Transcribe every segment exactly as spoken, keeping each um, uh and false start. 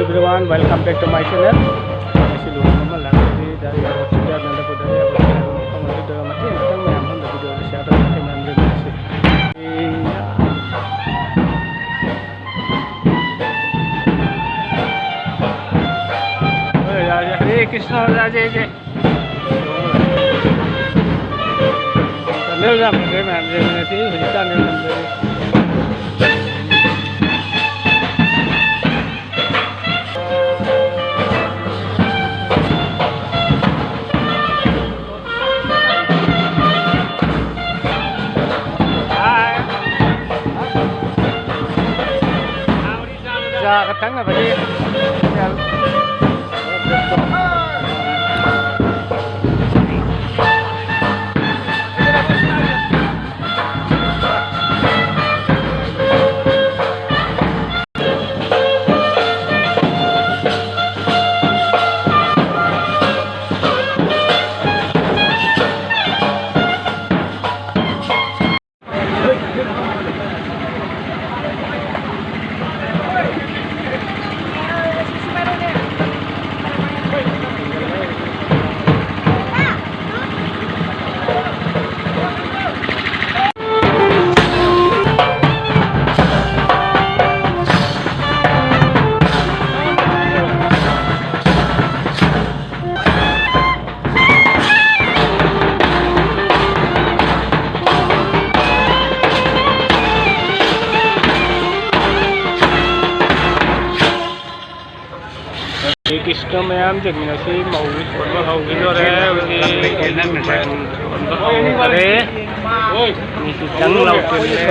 Everyone, welcome back to my channel. ꯉꯁꯤ ꯂꯨꯍꯣꯡꯕ ꯑꯃ ꯂꯥꯛꯄꯒꯤ ꯗꯥꯏꯔꯦꯛ ꯔꯣꯗꯁꯤꯗ ꯅꯟꯗ ꯄꯨꯗꯔꯦ꯫ ꯃꯐꯝ ꯑꯗꯨꯗ ꯃꯇꯦꯛ ꯑꯃꯇꯪ ꯃꯌꯥꯝ ꯐꯝꯗ ꯚꯤꯗꯤꯑꯣ ꯑꯁꯤ ꯁꯤꯌꯥꯔ ꯇꯧꯖꯔꯛꯀꯦ ꯃꯌꯥꯝ ꯌꯦꯡꯃꯤꯟꯅꯁꯤ꯫ ꯍꯔꯦ ꯀ꯭ꯔꯤꯁꯅ, ꯍꯔꯦ ꯖꯦ ꯖꯦ꯫ ꯆꯥꯟꯗꯦꯜ ꯌꯥꯝ ꯐꯖꯩ ꯃꯌꯥꯝꯁꯦ, ꯉꯁꯤ ꯍꯧꯖꯤꯛ ꯆꯥꯟꯗꯦꯜ ꯌꯥꯝ ꯐꯖꯩ꯫ ꯆꯥꯒ ꯊꯛꯅꯕꯒꯤ ꯀ꯭ꯔꯤꯁꯅ ꯃꯌꯥꯝ ꯌꯦꯡꯃꯤꯟꯅꯁꯤ꯫ ꯃꯧ ꯁꯣꯟꯕ ꯍꯧꯈꯤꯗꯣꯔꯦ ꯍꯧꯖꯤꯛ꯫ ꯁꯣꯟꯕ ꯍꯧꯈꯔꯦ꯫ ꯃꯤ ꯈꯤꯇꯪ ꯂꯥꯎꯁꯤꯜꯂꯦ꯫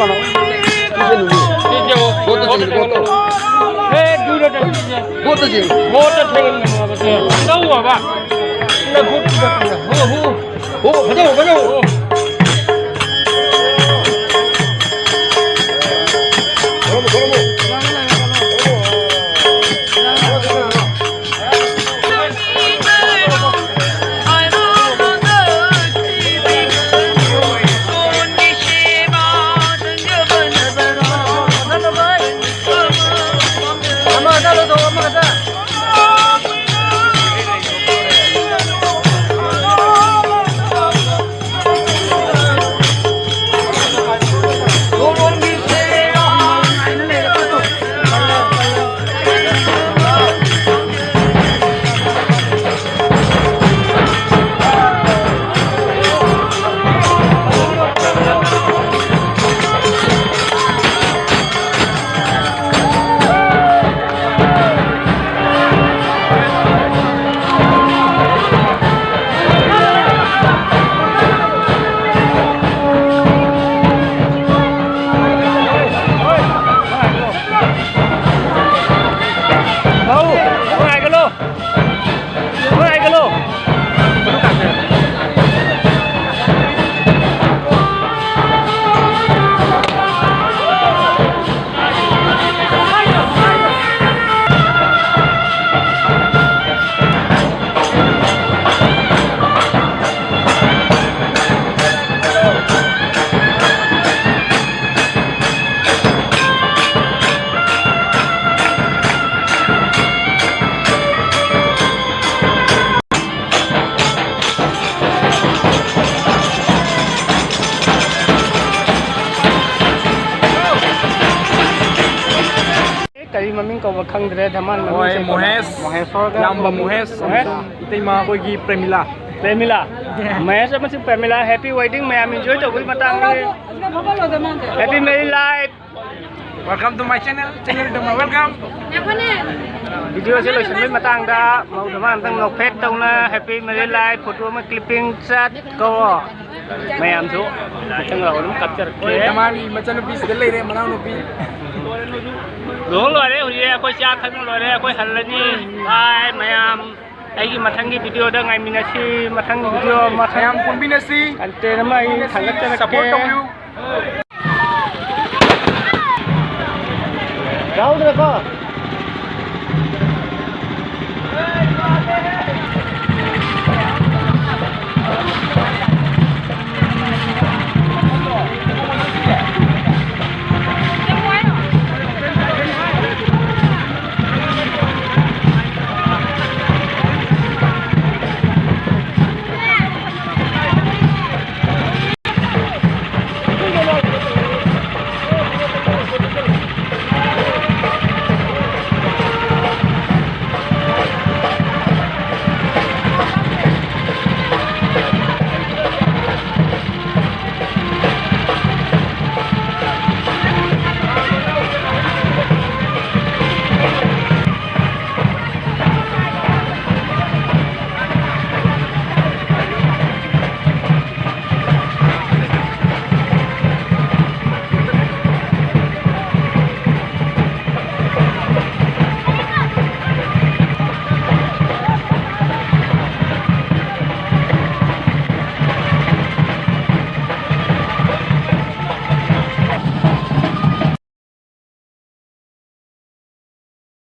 ꯁꯤꯁꯦ ꯂꯨꯔꯤ꯫ ꯁꯤꯁꯦ ꯚꯣꯠꯇ ꯆꯤꯡꯉꯤ, ꯚꯣꯠꯇ꯫ ꯑꯦ, ꯗꯨꯔꯗ ꯆꯤꯡꯉꯤ꯫ ꯚꯣꯠꯇ ꯆꯤꯡꯉꯤ꯫ ꯚꯣꯠꯇ ꯆꯤꯡꯉꯤ꯫ ꯂꯧ ꯍꯥꯏꯕ꯫ ꯂꯐꯨ ꯄꯨꯔꯛꯄꯗ꯫ ꯍꯨ, ꯍꯨ꯫ ꯍꯨ, ꯐꯖꯧ, ꯐꯖꯧ꯫ ꯍꯨ꯫ ꯈꯣꯏꯔꯝꯃꯨ, ꯈꯣꯏꯔꯝꯃꯨ꯫ ꯀꯔꯤ ꯃꯃꯤꯡ ꯀꯧꯕ ꯈꯪꯗ꯭ꯔꯦ, ꯙꯃꯥꯟ ꯃꯃꯤꯡ ꯍꯣꯏ, ꯀꯧꯕ꯫ ꯃꯣꯍꯦꯁ꯫ ꯃꯣꯍꯦꯁ ꯍꯣꯏꯒ ꯏꯌꯥꯝꯕ ꯃꯣꯍꯦꯁ꯫ ꯃꯣꯍꯦꯁ꯫ ꯏꯇꯩꯃ ꯑꯩꯈꯣꯏꯒꯤ ꯄ꯭ꯔꯦꯃꯤꯂꯥ꯫ ꯄ꯭ꯔꯦꯃꯤꯂꯥ꯫ ꯃꯣꯍꯦꯁ ꯑꯃꯁꯨꯡ ꯄ꯭ꯔꯦꯃꯤꯂꯥ, happy wedding, ꯃꯌꯥꯝ enjoy ꯇꯧꯕꯒꯤ ꯃꯇꯥꯡꯅꯤ꯫ Happy married life꯫ Welcome to my channel, channel to my welcome꯫ Video ꯁꯦ ꯂꯣꯏꯁꯤꯟꯕꯒꯤ ꯃꯇꯥꯡꯗ ꯃꯧ ꯙꯃꯥꯟ ꯑꯝꯇꯪ ꯅꯣꯛꯐꯦꯠ ꯇꯧꯅ happy married life photo ꯑꯃ clipping ꯆꯠ ꯀꯧꯔꯣ꯫ ꯃꯌꯥꯝꯁꯨ ꯃꯊꯪ ꯂꯥꯛꯄ ꯑꯗꯨꯝ ꯀꯥꯞꯆꯔꯛꯀꯦ꯫ ꯍꯣꯏ, ꯅꯃꯥꯟꯒꯤ ꯃꯆꯟꯅꯨꯄꯤꯁꯤꯗ ꯂꯩꯔꯦ, ꯃꯅꯥꯎꯅꯨꯄꯤ꯫ ꯂꯨꯍꯣꯡ ꯂꯣꯏꯔꯦ ꯍꯧꯖꯤꯛ, ꯑꯩꯈꯣꯏ ꯆꯥ ꯊꯛꯅ ꯂꯣꯏꯔꯦ, ꯑꯩꯈꯣꯏ ꯍꯜꯂꯅꯤ꯫ ꯕꯥꯏ ꯃꯌꯥꯝ, ꯑꯩꯒꯤ ꯃꯊꯪꯒꯤ ꯚꯤꯗꯤꯑꯣꯗ ꯉꯥꯏꯃꯤꯟꯅꯁꯤ꯫ ꯃꯊꯪꯒꯤ ꯚꯤꯗꯤꯑꯣ ꯃꯊꯪ ꯃꯌꯥꯝ ꯄꯨꯟꯕꯤꯅꯁꯤ꯫ ꯀꯟꯇꯦꯟ ꯑꯃ ꯑꯩ ꯊꯥꯒꯠꯆꯔꯛꯀꯦ꯫ ꯁꯄꯣꯔꯠ ꯇꯧꯕꯤꯌꯨ꯫ ꯌꯥꯎꯗ꯭ꯔꯦꯀꯣ?